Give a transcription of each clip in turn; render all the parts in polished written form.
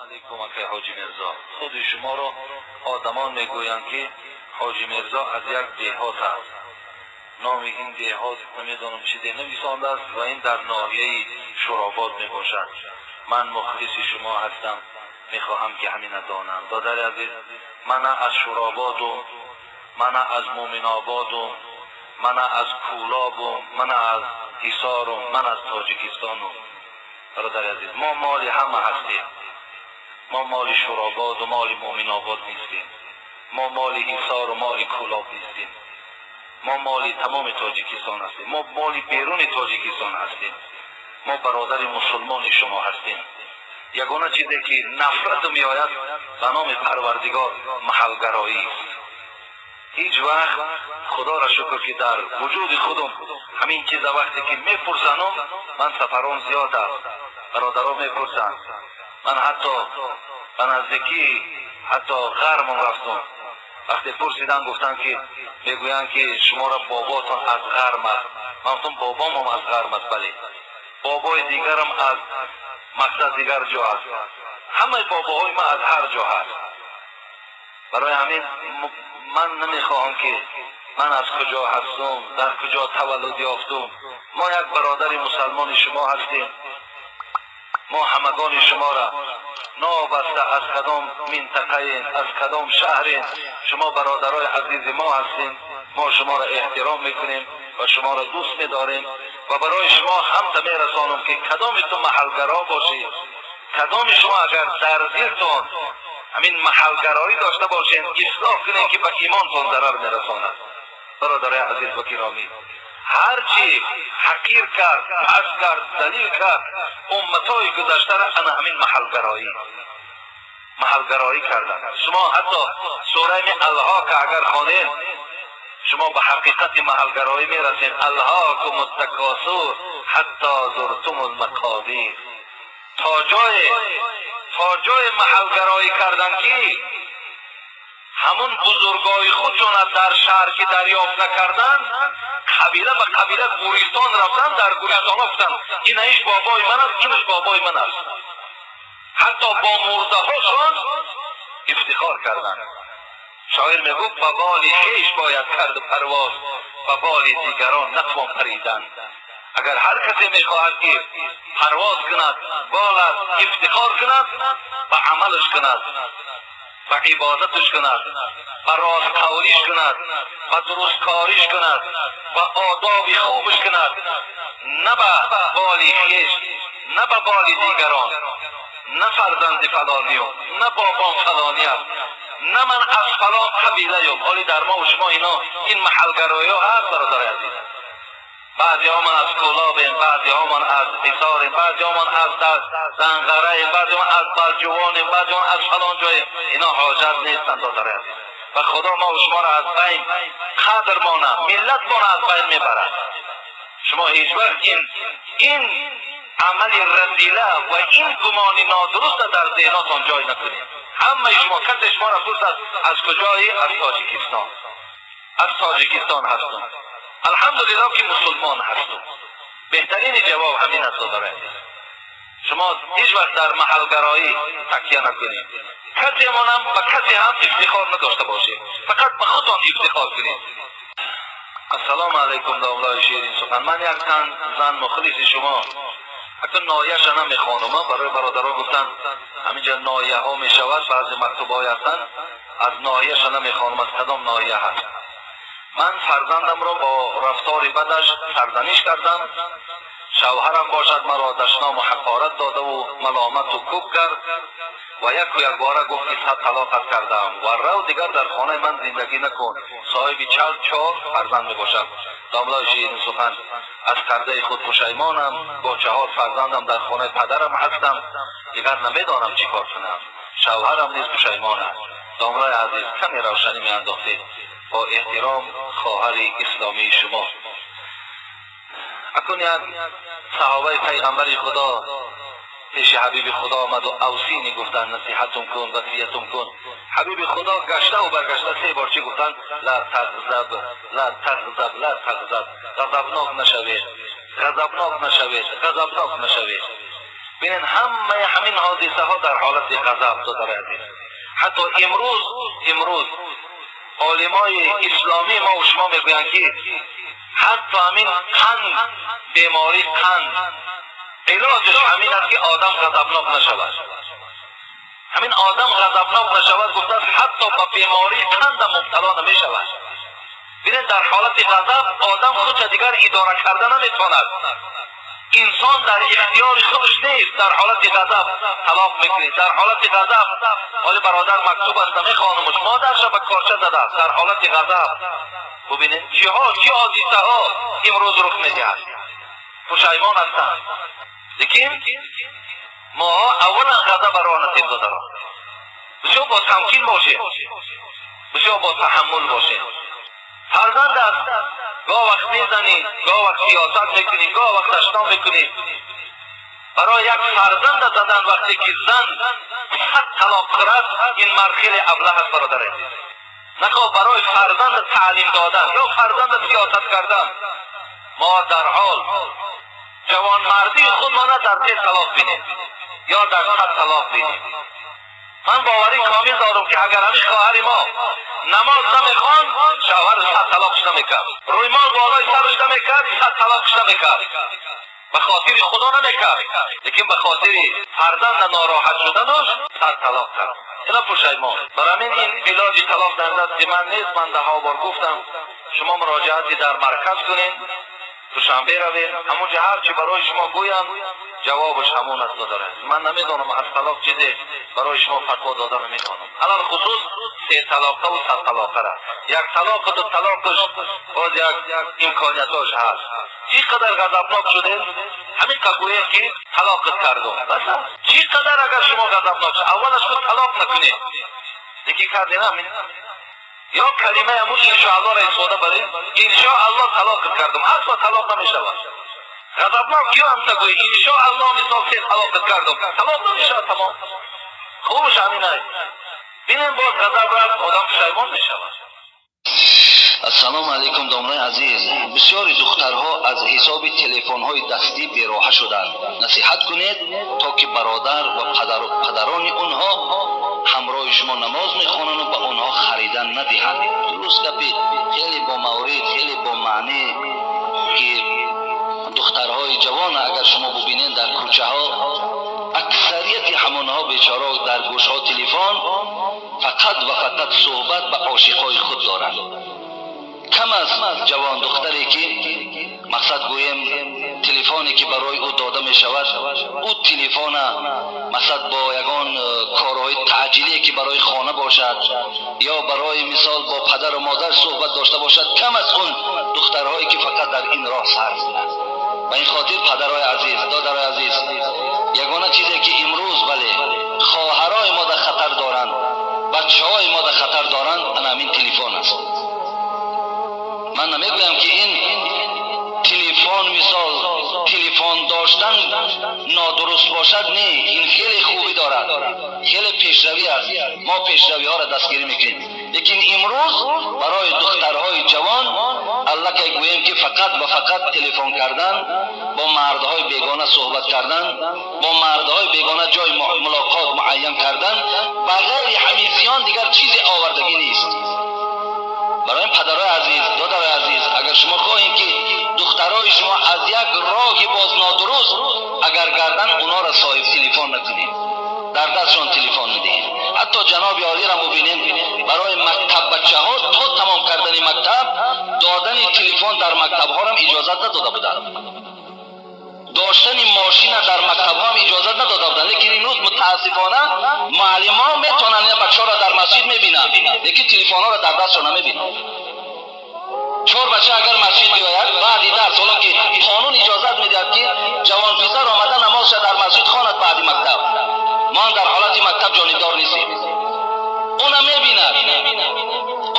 Алейкум, акай Ҳоҷи Мирзо. Худи шуморо одамон мегӯянд, ки Ҳоҷи Мирзо аз як деҳот аст. Номи ин деҳот намедонам чӣ де нависондааст ва ин дар ноҳияи Шуробод мебошад. Ман мухлиси шумо ҳастам, мехоҳам ки ҳамина донам. Додари азиз, мана аз Шурободум, мана аз Мӯминободум, мана аз Кӯлобум, мана аз Ҳисорум, ман аз Тоҷикистонум. Бародари азиз, мо моли ҳама ҳастем. Мо моли Шурободу моли Мӯминобод нестем. Мо моли Ҳисору моли Кӯлоб нестем. Мо моли тамоми Тоҷикистон ҳастем. Мо моли беруни Тоҷикистон ҳастем. Мо бародари мусулмони шумо ҳастем. Ягона чизе ки нафрату меояд ба номи Парвардигор маҳалгароӣ аст. Ҳеҷ вақт, Худоро шукр, ки дар вуҷуди худум ҳамин чиза вақте ки мепурсанум, ман сафарон зиёд аст, бародаро мепурсанд. Ман ҳатто ба наздикӣ ҳатто ғармон рафтум. Вақте пурсидан, гуфтанд ки мегӯянд ки шуморо боботон аз ғарм аст. Ман гуфтам, бобомам аз ғарм аст, бале. Бобои дигарам аз мақсад дигар ҷо аст. Ҳамаи бобоҳои ман аз ҳар ҷо ҳаст. Барои ҳамин ман намехоҳам ки ман аз куҷо ҳастум, дар куҷо таваллуд ёфтум. Мо як бародари мусалмони шумо ҳастем. Мо ҳамагони шуморо новобаста аз кадом минтақаен, аз кадом шаҳрен, шумо бародарои азизи мо ҳастем. Мо шуморо эҳтиром мекунем ва шуморо дӯст медорем ва барои шумо ҳамта мерасонам, ки кадоми ту маҳалгаро бошӣ, кадоми шумо агар дар дилтон ҳамин маҳалгароӣ дошта бошед, ислоҳ кунед, ки ба имонтон зарар мерасонад. Бародарои азиз ва гиромӣ, ҳарчи ҳақир кард, пас кард, залил кард умматҳои гузаштара, ана ҳамин маҳалгароӣ карданд. Шумо ҳатто сураи Алҳока агар хонед, шумо ба ҳақиқати маҳалгароӣ мерасед. ألهاكم التكاثر حتى زرتم المقابر. То ҷое маҳалгароӣ карданд, ки ҳамун бузургои худшона дар шаҳр ки дарёфт накарданд, қабила ба қабила гӯристон рафтанд, дар гӯристонҳо гуфтанд, инаиш бобои ман аст, инаш бобои ман аст. Ҳатто бо мурдаҳошон ифтихор карданд. Шоир мегуфт: ба боли хеш бояд кард парвоз, ба боли дигарон натвон паридан. Агар ҳар касе мехоҳад ки парвоз кунад, болад, ифтихор кунад, ба амалаш кунад, ба ибодаташ кунад, ба ростқавлиш кунад, ба дурусткориш кунад, ба одоби хубаш кунад, на ба боли хеш, на ба боли дигарон, на фарзанди фалониюм, на бобом фалонӣ аст, на ман аз фалон қабилаюм. Ҳоли дар мо шумо ино ин маҳалгароиҳо ҳаст, бародари азиз. Баъзеҳомон аз Кӯлобем, баъзеҳомон аз Ҳисорем, баъзеҳомон аз Данғараем, баъзеҳомон аз Балҷувонем, баъзеҳомон аз фалон ҷоем. Ино ҳоҷат нестанд, додари азиз. Ва Худо мо шуморо аз байн қадрмона, миллатмона аз байн мебарад. Шумо ҳеҷ вақт ин амали разила ва ин гумони нодуруста дар зеҳнотон ҷой накунед. Ҳамаи шумо, касе шуморо пурсад, аз куҷоӣ? Аз Тоҷикистон, аз Тоҷикистон ҳастум, алҳамдулиллоҳ, ки мусулмон ҳастум. Беҳтарини ҷавоб ҳамин аст, додари азиз. Шумо ҳеҷ вақт дар маҳалгароӣ такя накунед. Касемонам ба касе ҳам ифтихор надошта бошед, фақат ба худтон ифтихор кунед. Ассалому алайкум, домлои ширин сухан. Ман як тан зан мухлиси шумо. Акун ноҳияша намехонум. Барои бародарон гуфтанд, ҳаминҷа ноҳияҳо мешавад, баъзе мактубҳое ҳастанд, аз ноҳияша намехонум, аз кадом ноҳия ҳаст. Ман фарзандамро бо рафтори бадаш сарзаниш кардам. Шавҳарам бошад, маро дашному ҳақорат додаву маломату кӯб кард ва яку якбора гуфт, ки 100 талоқат кардам ва рав, дигар дар хонаи ман зиндагӣ накун. Соҳиби чал чор фарзанд мебошам. Домлои ширин сухан, аз кардаи худ пушаймонам. Бо чаҳор фарзандам дар хонаи падарам ҳастам. Дигар намедонам чӣ кор кунам. Шавҳарам низ пушаймон аст. Домлои азиз, каме равшанӣ меандохтед. Бо эҳтиром, хоҳари исломии шумо. Акун як саҳобаи пайғамбари Худо пеши ҳабиби Худо омаду أوصني гуфтанд, насиҳатум кун, васиятум кун. Ҳабиби Худо гаштаву баргашта се бор чӣ гуфтанд? لا تغضب، لا تغضب، لا تغضب. Ғазабнок нашавед, ғазабнок нашавед, ғазабнок нашавед. Бинед, ҳамаи ҳамин ҳодисаҳо дар ҳолати ғазаб, додари азиз. Ҳатто имрӯз олимои исломии мо шумо мегӯянд, ки ҳатто ҳамин қанд, бемории қанд, илоҷаш ҳамин аст, ки одам ғазабнок нашавад. Ҳамин одам ғазабнок нашавад, гуфтааст, ҳатто ба бемории қандам мубтало намешавад. Бинед, дар ҳолати ғазаб одам худша дигар идора карда наметавонад. Инсон дар ихтиёри худаш нест. Дар ҳолати ғазаб талоқ мекунед, дар ҳолати ғазаб. Ҳоли бародар мактуб аст, намехонамуш, модарша ба корча задааст дар ҳолати ғазаб. Бубинед, чиҳо, чӣ ҳодисаҳо имрӯз рух медиҳад. Пушаймон ҳастанд. Лекин моҳо аввалан ғазаба роҳ натем, додарон. Бисёр бо тамкин бошем, бисёр бо таҳаммул бошем. Фарзанд аст, гоҳ вақт мезанӣ, гоҳ вақт сиёсат мекунӣ, гоҳ вақт дашном мекунӣ. Барои як фарзанда задан, вақте ки зан 100 талоқ хӯрад, ин мард хеле аблаҳ аст, бародари азиз. Нахоҳ барои фарзанда таълим додан ё фарзанда сиёсат кардан мо дар ҳол ҷавонмардии худмона дар се талоқ бинем ё дар 100 талоқ бинем. Ман боварӣ комил дорам, ки агар ҳамин хоҳари мо намоз намехонд, шавҳар 100 талоқш намекард. Рӯймол болои сараш намекард, 100 талоқш намекард. Ба хотири Худо намекард, лекин ба хотири фарзанда нороҳат шуданаш 100 талоқ кард. Ина пушаймон. Бар ҳамин ин илоҷи талоқ дар дасти ман нест. Ман даҳо бор гуфтам, шумо муроҷиати дар марказ кунед, Душанбе равед, ҳамонҷа ҳарчи барои шумо гӯянд, ҷавобаш ҳамон аст. Додари, ман намедонам, аз талоқ чизе барои шумо фатво дода наметавонам. Алалхусус се талоқаву 100 талоқара. Як талоқу ду талоқаш боз як имкониятош ҳаст. Чӣ қадар ғазабнок шудед, ҳамин қа гӯем, ки талоқат кардум, бас. Чӣ қадар агар шумо ғазабнок шуд, аввалаш худ талоқ накунед, лекин кардем ҳамин ё калимаи ҳамун иншоаллоҳро истифода баред: иншоаллоҳ талоқат кардум. Асла талоқ намешавад. Ғазабнок ё ҳамта гӯй: иншоаллоҳ, мисол, се талоқат кардум, талоқ намешавад, тамом. Хубш ҳамин ай. Бинем, боз ғазаб рафт, одам пушаймон мешавад. Ассалому алайкум, домлаи азиз. Бисёри духтарҳо аз ҳисоби телефонҳои дастӣ бероҳа шуданд. Насиҳат кунед, то ки бародар ва падарони онҳо ҳамроҳи шумо намоз мехонанду ба онҳо харидан надиҳанд. Дуруст, гапи хеле бо маврид, хеле бо маънӣ, ки духтарҳои ҷавон агар шумо бубинед дар кӯчаҳо, аксарияти ҳамонҳо бечора дар гӯшҳо телефон, фақат ва фақат суҳбат ба ошиқҳои худ доранд. Кам аст ҷавон духтаре, ки мақсад гӯем, телефоне ки барои ӯ дода мешавад, ӯ телефона мақсад бо ягон корҳои таъҷилие, ки барои хона бошад ё барои мисол бо падару модар суҳбат дошта бошад, кам аст он духтарҳое, ки фақат дар ин роҳ сарф кунанд. Ба ин хотир, падарҳои азиз, додарои азиз, ягона чизе, ки имрӯз, бале, хоҳарои мо дар хатар доранд, бачаҳои мо дар хатар доранд, ана ҳамин телефон аст. Ман намегӯям, ки ин телефон, мисол, телефон доштан нодуруст бошад. Не, ин хеле хубӣ дорад, хеле пешравӣ аст, мо пешравиҳоро дастгирӣ мекунем. Лекин имрӯз барои духтарҳои ҷавон аллакай гӯем, ки фақат ва фақат телефон кардан, бо мардҳои бегона суҳбат кардан, бо мардҳои бегона ҷои мулоқот муайян кардан, ба ғайри ҳамин зиён дигар чизе овардагӣ нест. Барои падарҳои азиз, додарои азиз, агар шумо хоҳем, ки духтарои шумо аз як роҳи боз нодуруст агар гардан, онҳоро соҳиб телефон накунед, дар дастшон телефон медиҳем. Ҳатто ҷаноби олиро мубинем, барои мактаббачаҳо то тамом кардани мактаб додани телефон дар мактабҳорам иҷозат надода буданд, доштани мошина дар мактабҳо ҳам иҷозат надода буданд. Лекин имрӯз мутаассифона муаллимҳо метавонанд бачаҳоро дар масҷид мебинанд, лекин телефонҳоро дар дастшон намебинанд. Чор бача агар масҷид биёяд баъди дарс, ҳоло ки қонун иҷозат медиҳад, ки ҷавонписар омада намозша дар масҷид хонад баъди мактаб, мо ҳам дар ҳолати мактаб ҷонибдор нестем, уна мебинад,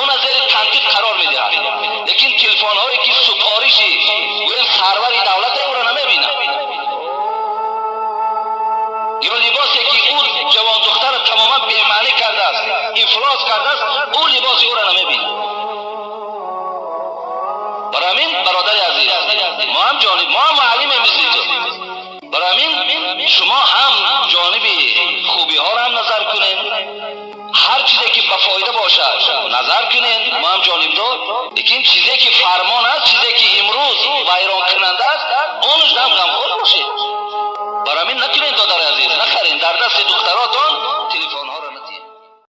уна зери танқид қарор медиҳад, лекин телефонҳое, ки супориши гӯем сарвари давлате, ӯро намебинад. Ё либосе, ки ӯ ҷавондухтарро тамоман бемаънӣ кардааст, ифлос кардааст, ӯ либоси ӯро намебинад. Барои ҳамин, бародари азиз, мо ҳам ҷониб, мо ҳам муаллимем мисли ту. Барои ҳамин шумо ҳам Назар кунем, ҳар чизе ки ба фоида бошад, назар кунем, мо ҳам ҷонибдор. Лекин чизе ки фармон аст, чизе ки имрӯз вайронкунанда аст, онаш ҳам ғамхор бошед. Барои ҳамин накунед, додари азиз, нахарен дар дасти духтаротон.